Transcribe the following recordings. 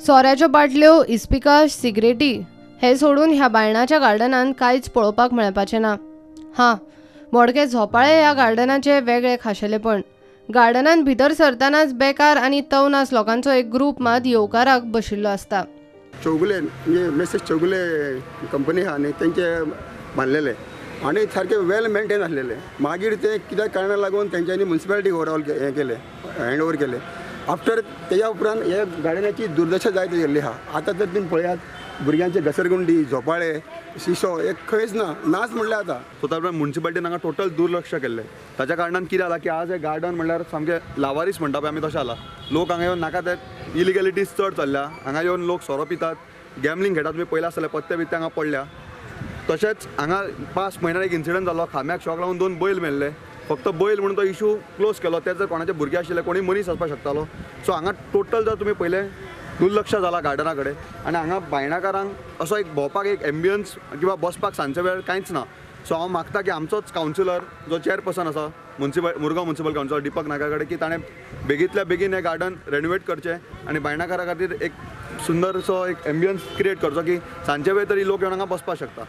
सोऱ्याच्यो बाटल्यो, इस्पिका, सिगरेटी हे सोडून ह्या बायणाच्या गार्डनान कांयच पळोवपाक मेळपाचें ना. हां, मोडके झोपाळे ह्या गार्डनाचें वेगळें खाशेलेपण. गार्डनान भितर सरतनाच बेकार आनी तवनास लोकांचो एक ग्रूप मात येवकाराक बशिल्लो आसता. चौगुले म्हणजे मेसेज चौगुले कंपनी आहा न्ही, तेंचे बांदलेले आनी सारके वेल मेंटेन आसलेले. मागीर ते कित्याक कारणाक लागून तेंच्यांनी मुन्सिपालिटी ओवरऑल हें केलें, हँड ओवर केलें. आफ्टर तेज्या उपरांत हे गार्डनाची दुर्दशा जायत गेल्ली आहा. आतां तर तुमी पळयात, भुरग्यांचे घसरगुंडी, झोपाळे, शिसो हे खंयच ना, नाच म्हणल्यार आतां. सो त्या उपरांत मुन्सिपालिटीन हांगा टोटल दुर्लक्ष केल्लें. ताच्या कारणान कितें जालां की आज हें गार्डन म्हणल्यार सामकें लावारीस म्हणटा पळय आमी तशें जालां. लोक हांगा येवन नाका ते इलिगॅलिटीज चड चल्ल्या. हांगा येवन लोक सोरो पितात, गॅमलींग खेळटात. तुमी पयलें आसतलें, पत्ते बित्ते हांगा पडल्या. तशेंच हांगा 5 म्हयन्यार एक इन्सिडंट जालो, खांब्याक शॉक लागून 2 बैल मेल्ले. फक्त बैल म्हणून तो इशू क्लोज केलो. ते जर कोणाचे भुरगे आशिल्ले, कोणी मनीस आसपाक शकतालो. सो हांगा टोटल जर तुमी पयलें दुर्लक्ष जाला गार्डना कडेन. आनी हांगा बायणाकारांक असो एक भोंवपाक एक एम्बियन्स किंवा बसपाक सांजचे वेळ कांयच ना. सो हांव मागता की आमचोच कावन्सिलर जो चेअरपर्सन आसा मुरगांव मुन्सिपल कावन्सिलर दीपक नायका कडेन की ताणें बेगींतल्या बेगीन हें गार्डन रेनोवेट करचें आनी बायणाकारा खातीर एक सुंदरसो एक एम्बियन्स क्रिएट करचो की सांजचे वेळ तरी लोक येवन हांगा बसपाक शकता.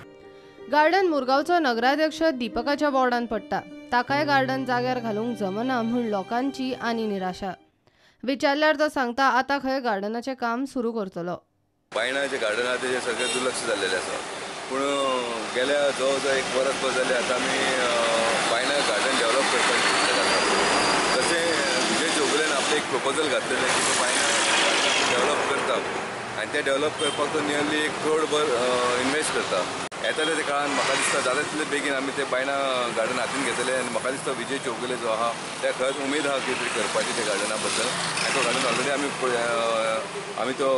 गार्डन मुरगांवचो नगराध्यक्ष दीपकाच्या वॉर्डान पडटा. ताकाय गार्डन जाग्यार घालूंक जमना म्हूण लोकांची आनी निराशा. विचारल्यार तो सांगता आतां खंय गार्डनाचें काम सुरू करतलो. बायणाचें गार्डन आहा तेजें सगळें दुर्लक्ष जाल्लेलें आसा. पूण गेल्या जवळ जवळ 1 वरस जालें आतां आमी बायणा गार्डन डेव्हलप करपाक चिंतलें जाता. तशें विजय चौगुलेन आपलें एक प्रपोजल घातलेलें की तो बायणा गार्डन डेव्हलप करता आनी तें डेव्हलप करपाक तो नियरली 1 करोड भर इन्वेस्ट करता. येताले त्या काळान म्हाका दिसता जाता तितले बेगीन आमी ते बायणा गार्डन हातीन घेतले आनी म्हाका दिसता विजय चौगुले जो आहा त्या खरेंच उमेद आहा कितें तरी करपाची त्या गार्डना बद्दल. आनी तो गार्डन ऑलरेडी आमी तो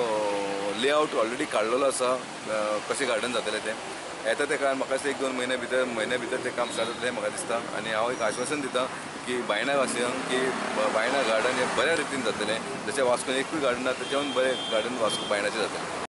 लेआवट ऑलरेडी काडलेलो आसा, कशें गार्डन जातलें तें. येता त्या काळान म्हाका दिसता 1-2 म्हयन्या भितर तें काम स्टार्ट जातलें म्हाका दिसता. आनी हांव एक आश्वासन दिता की बायणा वासियांक की बायणा गार्डन हें बऱ्या रितीन जातलें. जशें वास्कोन एकूय गार्डन आसा तेच्याहून बरें गार्डन वास्को बायणाचें जातलें.